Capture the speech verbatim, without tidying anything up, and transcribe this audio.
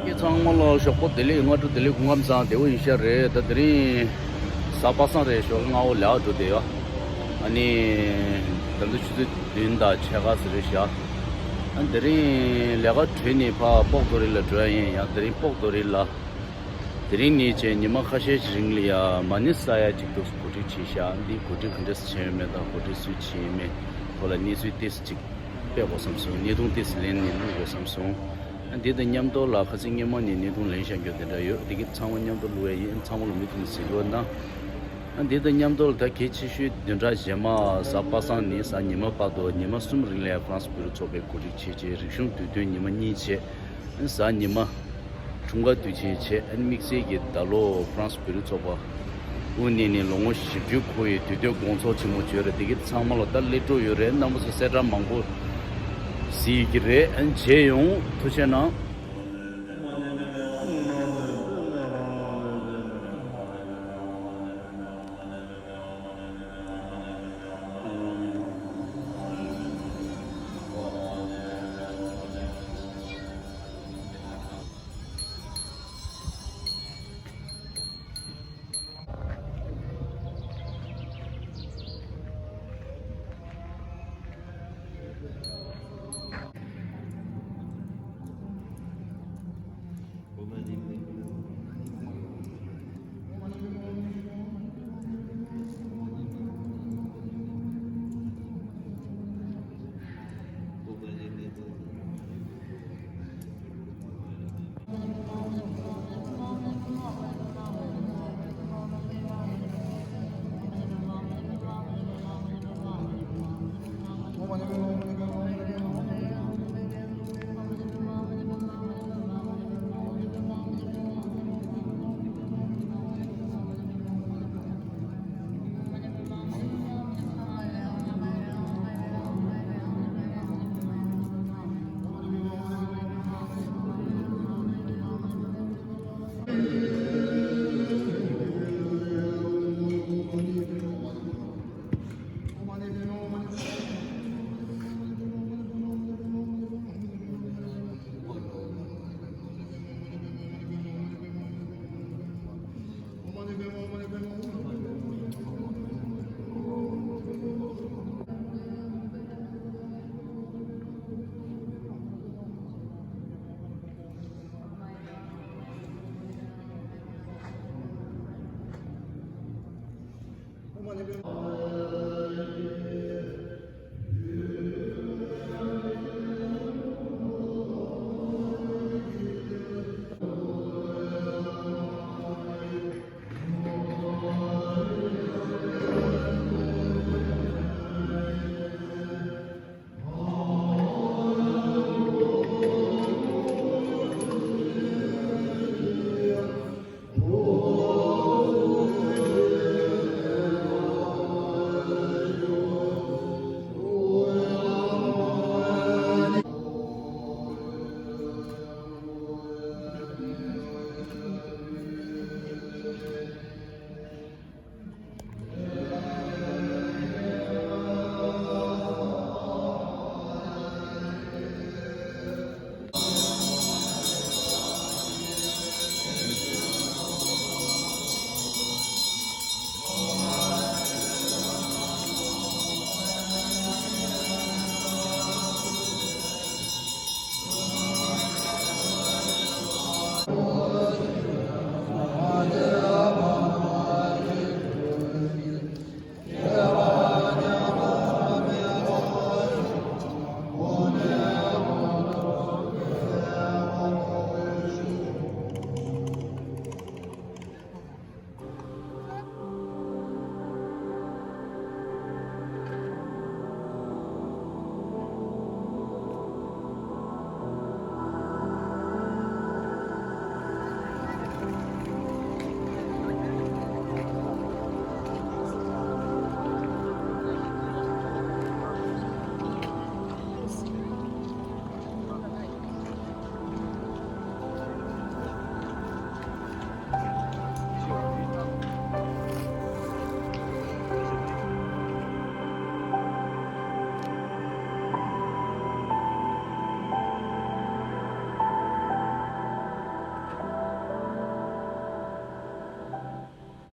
ཁྱེད་ཚང་མ་ལ་ཞོགས་པ་བདེ་ལེགས། སྔ་དྲོ་བདེ་ལེགས། སྐུ་ཁམས་བཟང་། བདེ་པོ་ཡིན་ཤག་རེད། ད་དེ་རིང་གཟའ་པ་སངས་རེད། ཞོགས་ཀ་སྔ་པོ་ལས་ཀ་འགྲོ་བསྡད་ཡོད། ཨ་ནི་ད་ལྟ་ཆུ་ཚོད་བདུན་དང་ཕྱེད་ཀ་ཙམ་རེད་ཤག་ཨ་དེ་རིང་ལས་ཀ་གྲོལ་ནས་ཕར་སྤོག་རྡོ་རི་ལ་འགྲོ་ཡ་ཡིན། ཡང་དེ་རིང་སྤོག་རྡོ་རི་ལ། དེ་རིང་ནས་བྱས་ཉི་མ་ཁ་ཤས་ཤིག་རིང་ལ་ཡ་མ་ཎི་བསགས་ཡ་ཅིག་ཏུ་གོ་སྒྲིག་བྱས་ཤག་འདི་གོ་སྒྲིག་ག་འདྲས་བྱས་ཡོད་མེད་དང་གོ་སྒྲིག་སུས་བྱས་ཡོད་མེད་ཐོག་ལ་གནས་ཚུལ་ཏོག་ཙམ་ཅིག་སྤེལ་དགོས་བསམ་སོང་། བརྙན་ཐུང་ཏོག་ཙམ་ལེན་ནས་བླུག་དགོས་བསམ་སོང་། ཨ་འདི་དང་མཉམ་དུ་ལ་ཁ་སང་སྔོན་མ་ནས་བརྙན་ཐུང་ལེན་བཞག་རྒྱུ་དེ་འདྲ་ཡོད། འདི་གི་ཚང་མ་མཉམ་དུ་བླུག་ཡ་ཡིན། ཚང་མ་ལ་མུ་མཐུད་ནས་གཟིགས་རོགས་གནང་། ཨ་འདི་དང་མཉམ་དུ་ལ་ད་གལ་ཆེ་ཤོས་བདུན་ཕྲག་རྗེས་མ་གཟའ་པ་སངས་ནས་གཟའ་ཉི་མ་བར་དུ་ཉི་མ་གསུམ་རིང་ལ་ཡ་ཧྥ་རན་སི་བོད་རིགས་ཚོགས་པའི་གོ་སྒྲིག་བྱས་བྱས་རིག་གཞུང་དུས་སྟོན་ཉི་མ་གཉིས་བྱས། གཟའ་ཉི་མ་འཁྲུངས་སྐར་དུས་ཆེན་བྱས། ཨ་ནི་དམིགས་བསལ་གྱིས་ད་ལོ་ཧྥ་རན་སི་བོད་རིགས་ཚོགས་པ་དབུ་བརྙེས་ནས་ལོ་ངོ་བཞི་བཅུ་འཁོར་བའི་དུས་སྟོན་དགོང་ཚོགས་ཆེན་མོ་བྱས་རེད། དེ་གི་ཚང་མ་ལ་ད་སླེབས་འགྲོ་ཡོད་རེད། རྣམ་པ་ཚོ་གསལ་བསྒྲགས་མང་པོ་གཟིགས་ཀྱི་རེད། ཨ་ནི་བྱས་ཡོང་། ཐུགས་རྗེ་གནང་།